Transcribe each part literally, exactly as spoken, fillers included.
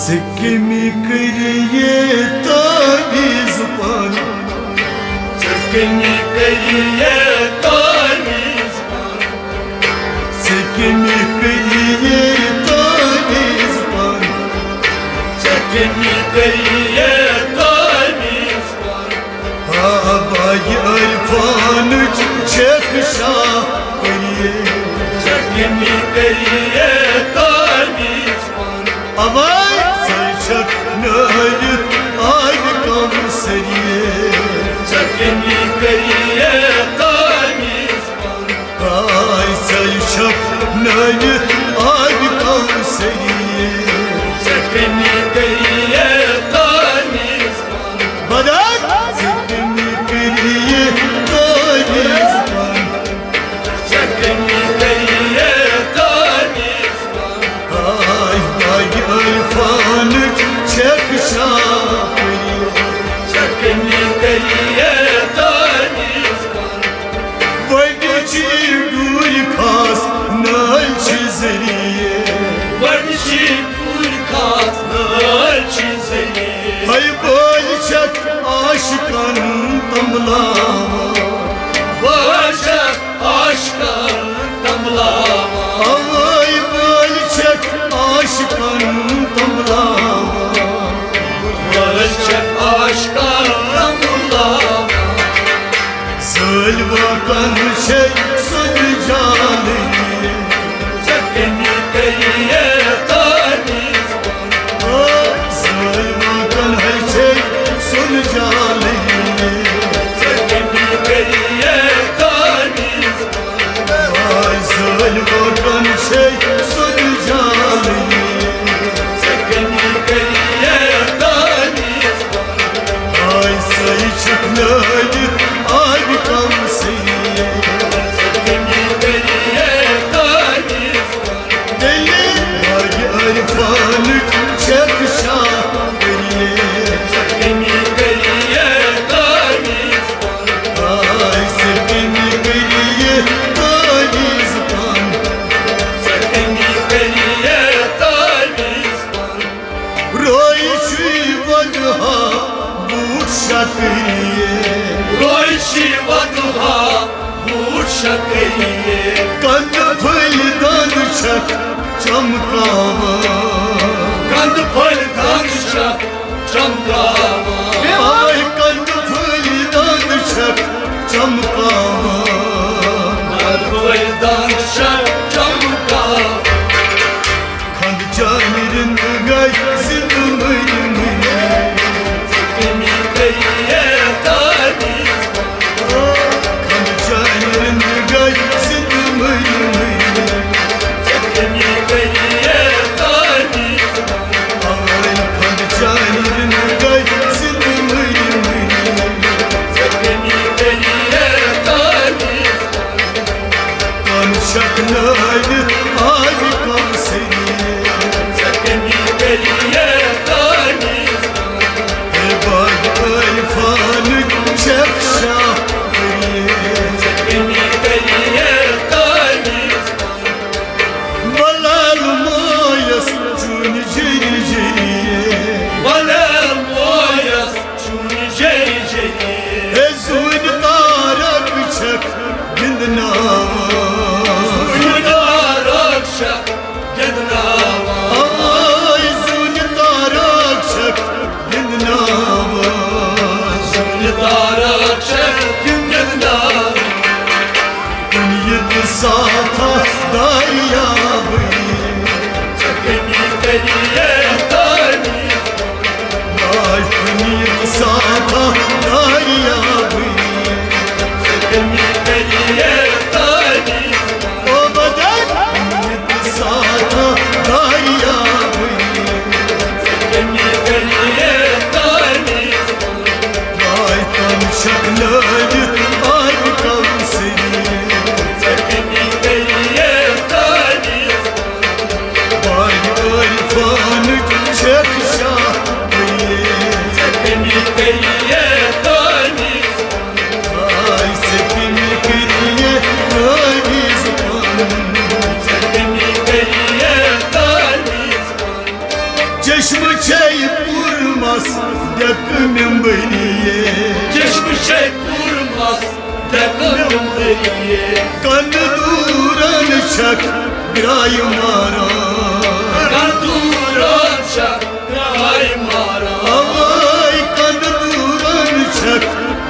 ژٕ کٔمی کٔرِیے تعویذ پن۔ ژٕ کٔمی کٔرِیے تعویذ پن۔ ژٕ کٔمی کٔرِیے تعویذ پن۔ ژٕ کٔمی کٔرِیے تعویذ پن۔ آباے عرفانٕچ چھکھ شاہ کٔرِیے۔ ژٕ کٔمی کٔرِیے تعویذ پن۔ آباے ژے چھکھ نٲوِتھ آبِ کوثریے۔ ژٕ کٔمی کٔرِیے تعویذ پن۔ آے ژے چھکھ نٲوِتھ آبِ کوثریے۔ ژٕ کٔمی کٔرِیے تعویذ پن۔ بدر ژٕ کٔمی کٔرِیے تعویذ پن۔ ژٕ کٔمی کٔرِیے تعویذ پن۔ آے آے عرفانٕچ چھکھ شاہ کٔرِیے۔ ژٕ کٔمی کٔرِیے تعویذ پن۔ وۄنۍ چھِ ڈوٗرۍ خاص نٲلۍ چھِ ذٔریعہٕ۔ وۄنۍ چھِ ڈوٗرۍ خاص نٲلۍ چھِ ذٔریعہٕ۔ ہے بٲلۍ چھکھ عاشقن تملاوان۔ بٲلۍ چھکھ عاشقن تملاوان۔ اوے بٲلۍ چھکھ عاشقن تملاوان۔ بٲلۍ چھکھ عاشقن تملاوان۔ سٲلۍ وٲکن چھے سُلہِ جالٕے۔ ژےٚ کٔمی کٔرِیے تعویذ پن۔ سٲلۍ وٲکن ہے چھے سُلہِ جالٕے۔ ژےٚ کٔمی کٔرِیے تعویذ پن۔ آے سٲلۍ وٲکن چھے سُلہِ جالٕے۔ ژےٚ کٔمی کٔرِیے تعویذ پن۔ آے سۄے چھکھ نٲوِتھ آبِ کوثریے۔ تیٚلہِ آبِ عرفانٕچ چھکھ شاہ کٔرِیے۔ آے ژےٚ کٔمی کٔرِیے تعویذ پن۔ روے چھُے وۄدہا بوٗٹھ شکریے۔ روے چھُے وۄدہا بوٗٹھ شکریے۔ کندٕ پھٔلۍ دَنٛد چھکھ چمکاوان۔ کندٕ پھٔلۍ دَنٛد چھکھ چمکاوان۔ آے کندٕ پھٔلۍ دَنٛد چھکھ چمکاوان۔ کندٕ پھٔلۍ دَنٛد چھکھ چمکاوان۔ خند چانہِ رِند گٔے زِندٕ مٔرۍ مٔرۍ۔ ژےٚ کٔمی کٔرِیے تعویذ پن۔ خند چانہِ رِند گٔے زِندٕ مٔرۍ مٔرۍ۔ ژےٚ کٔمی کٔرِیے تعویذ پن۔ آے خند چانہِ رِند گٔے زِندٕ مٔرۍ مٔرۍ۔ ژےٚ کٔمی کٔرِیے تعویذ پن۔ کم شکنٲوِتھ آبِ کوثریے۔ ژےٚ کٔمی کٔرِیے تعویذ پن۔ ہے باغِ عرفانٕچ چھکھ شاہ کٔرِیے۔ ژےٚ کٔمی کٔرِیے تعویذ پن۔ بلال مویس چونہِ جٔری جٔریے۔ بلال مویس چونہِ جٔری جٔریے۔ ہے زوٗنہِ تارک چھکھ گِنٛدناوان۔ زوٗنہِ تارک چھکھ گِنٛدناوان۔ آے زوٗنہِ تارک چھکھ گِنٛدناوان۔ زوٗنہِ تارک چھکھ گِنٛدناوان۔ کُنہِ تہِ ساتھا دریابٕے۔ ژےٚ کٔمی کٔرِیے تعویذ پن۔ آے کُنہِ تہِ ساتھا دریابٕے۔ ژےٚ کٔمی کٔرِیے تعویذ پن۔ او بدر، کُنہِ تہِ ساتھا دریابٕے۔ ژےٚ کٔمی کٔرِیے تعویذ پن۔ آے تَن شکنٲوِتھ آبِ کوثریے۔ ژےٚ کٔمی کٔرِیے تعویذ پن۔ باغِ عرفان چھے پوٗرمس ڈٮ۪کہٕ مٮ۪مبریے۔ چشمہٕ چھے پوٗرمس ڈٮ۪کہٕ مٮ۪مبریے۔ کنہٕ دوٗرن چھکھ گرٛایہِ ماران۔ کنہٕ دوٗرن چھکھ گرٛایہِ ماران۔ اوے کنہٕ دوٗرن چھکھ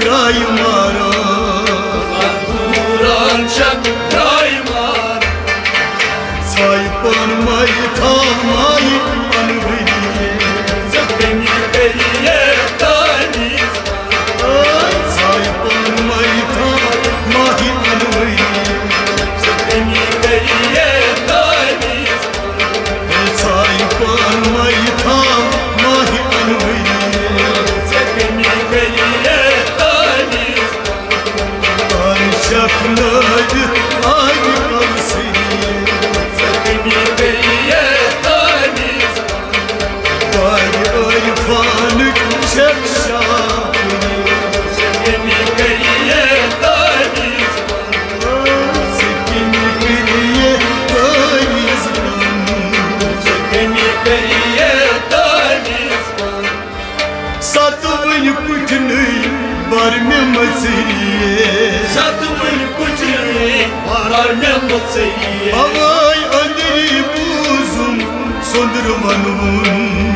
گرٛایہِ ماران۔ کنہٕ دوٗرن چھکھ گرٛایہِ ماران۔ ژھایہِ پان مایہِ تھاو مایہِ انوری۔ ژےٚ کٔمی کٔری یے تٲمیٖز۔ ژھایہِ پان مایہِ تھاو مایہِ انوری۔ ژےٚ کٔمی کٔری یے تٲمیٖز۔ ژھایہِ پان مایہِ تھاو مایہِ انوری۔ ژےٚ کٔمی کٔری یے تٲمیٖز۔ پن چھکنٲوِتھ آبِ کوثری۔ زخمی گٔیے تٲمیٖز۔ پرِ عرفانٕچ چھکھ شاپری۔ زخمی گٔیے تٲمیٖز۔ زخمی گٔیے تٲمیٖز۔ زخمی گٔیے تٲمیٖز۔ ستوٕنۍ کُٹھنٕے بر مےٚ مٔژریے۔ ستوٕنۍ کُٹھنٕے بر مےٚ مٔژریے۔ اوے أنٛدری بوٗزُم سۄنٛدرٕ ونوُن۔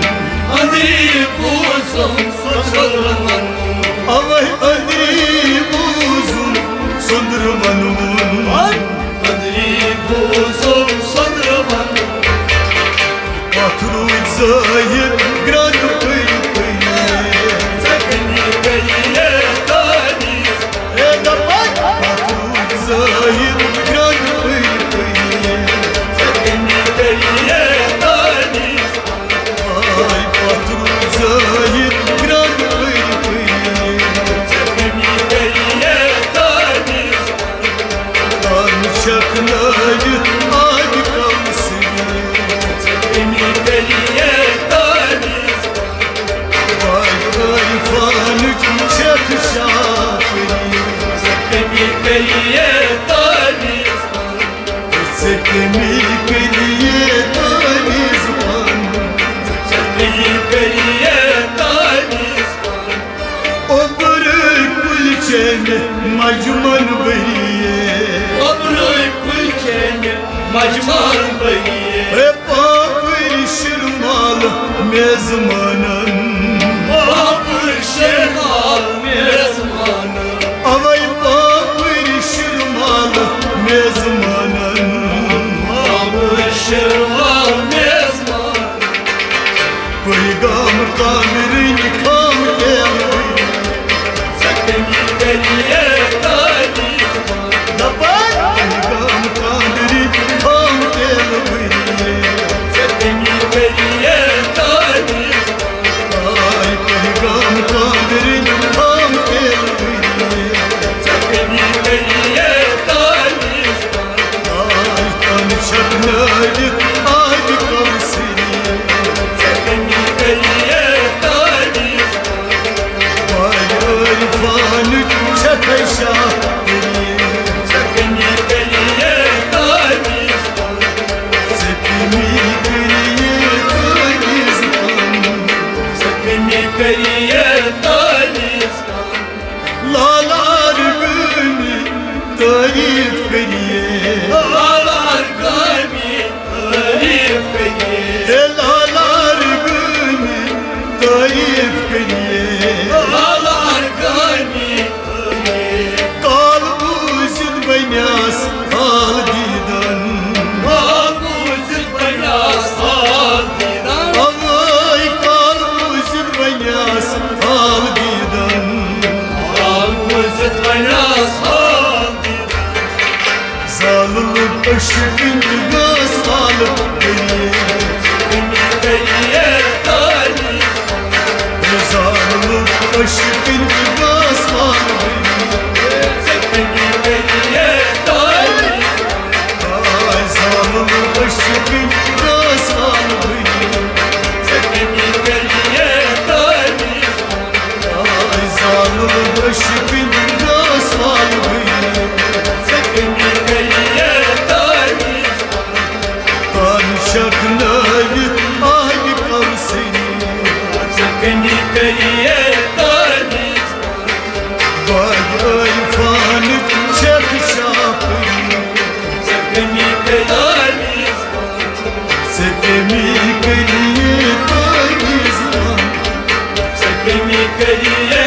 أنٛدری بوٗزُم سۄنٛدرٕ ونوُن۔ اوے أنٛدری بوٗزُم سۄنٛدرٕ ونوُن۔ أنٛدری بوٗزُم سۄنٛدرٕ ونوُن۔ پتھ روٗد زٲہِد گرٛد پٔرۍ پٔرۍ۔ زخمی گٔیے تٲمیٖز۔ اے دپان پتھ روٗد زٲہِد گرٛد پٔرۍ پٔرۍ۔ زخمی گٔیے تٲمیٖز۔ آے پتھ روٗد زٲہِد گرٛد پٔرۍ پٔرۍ۔ زخمی گٔیے تٲمیٖز۔ پن چھکنٲوِتھ آبِ کوثری۔ زخمی گٔیے تٲمیٖز۔ آے عرفانٕچ چھکھ شاپری۔ زخمی گٔیے تٲمیٖز۔ زخمی گٔیے تٲمیٖز پن۔ زخمی گٔیے تٲمیٖز پن۔ اوٚبرٕ کُلۍ چیٚمہِ مجمن بٔریے۔ اوٚبرٕ کُلۍ چیٚمہِ مجمن بٔریے۔ ہے پاپٕرۍ شِرمال میزمانن۔ پاپٕرۍ شِرمال میزمانن۔ اوے پاپٕرۍ شِرمال میزمانن۔ پاپٕرۍ شِرمال میزمانن۔ پیغام کامرٕنۍ خام تیل۔ زخمی گٔیے تٲمیٖز۔ دپان پیغام کامرٕنۍ خام تیل۔ زخمی گٔیے تٲمیٖز۔ آے پیغام کامرٕنۍ خام تیل۔ زخمی گٔیے تٲمیٖز۔ آے تن چھکنٲوِتھ آبِ کوثری۔ زخمی گٔیے تٲمیٖز۔ پرِ عرفانٕچ چھکھ شاپری۔ زخمی گٔیے تٲمیٖز۔ زخمی گٔیے تٲمیٖز۔ زخمی گٔیے تٲمیٖز۔ لالار گٲمی تعریٖف کٔریے۔ لالار گٲمی تعریٖف کٔریے۔ ہے لالار گٲمی تعریٖف کٔریے۔ لالار گٲمی تعریٖف۔ کال بوٗزِتھ بنیاس حال دیٖدن۔ کال بوٗزِتھ بنیاس حال دیٖدن۔ اوے کال بوٗزِتھ بنیاس حال دیٖدن۔ کال بوٗزِتھ بنیاس حال دیٖدن۔ زالُن عشقٕنۍ تہٕ گٔس حال کٔریے۔ کٔمی کٔریے تعریٖف۔ زالُن کٔرِیے تٲلیٖز۔ باغ عرفان چھکھ شاپٕے۔ ژےٚ کٔمی کٔرِیے ژےٚ کٔمی کٔرِیے تٲلیٖز۔ ژےٚ کٔمی کٔرِیے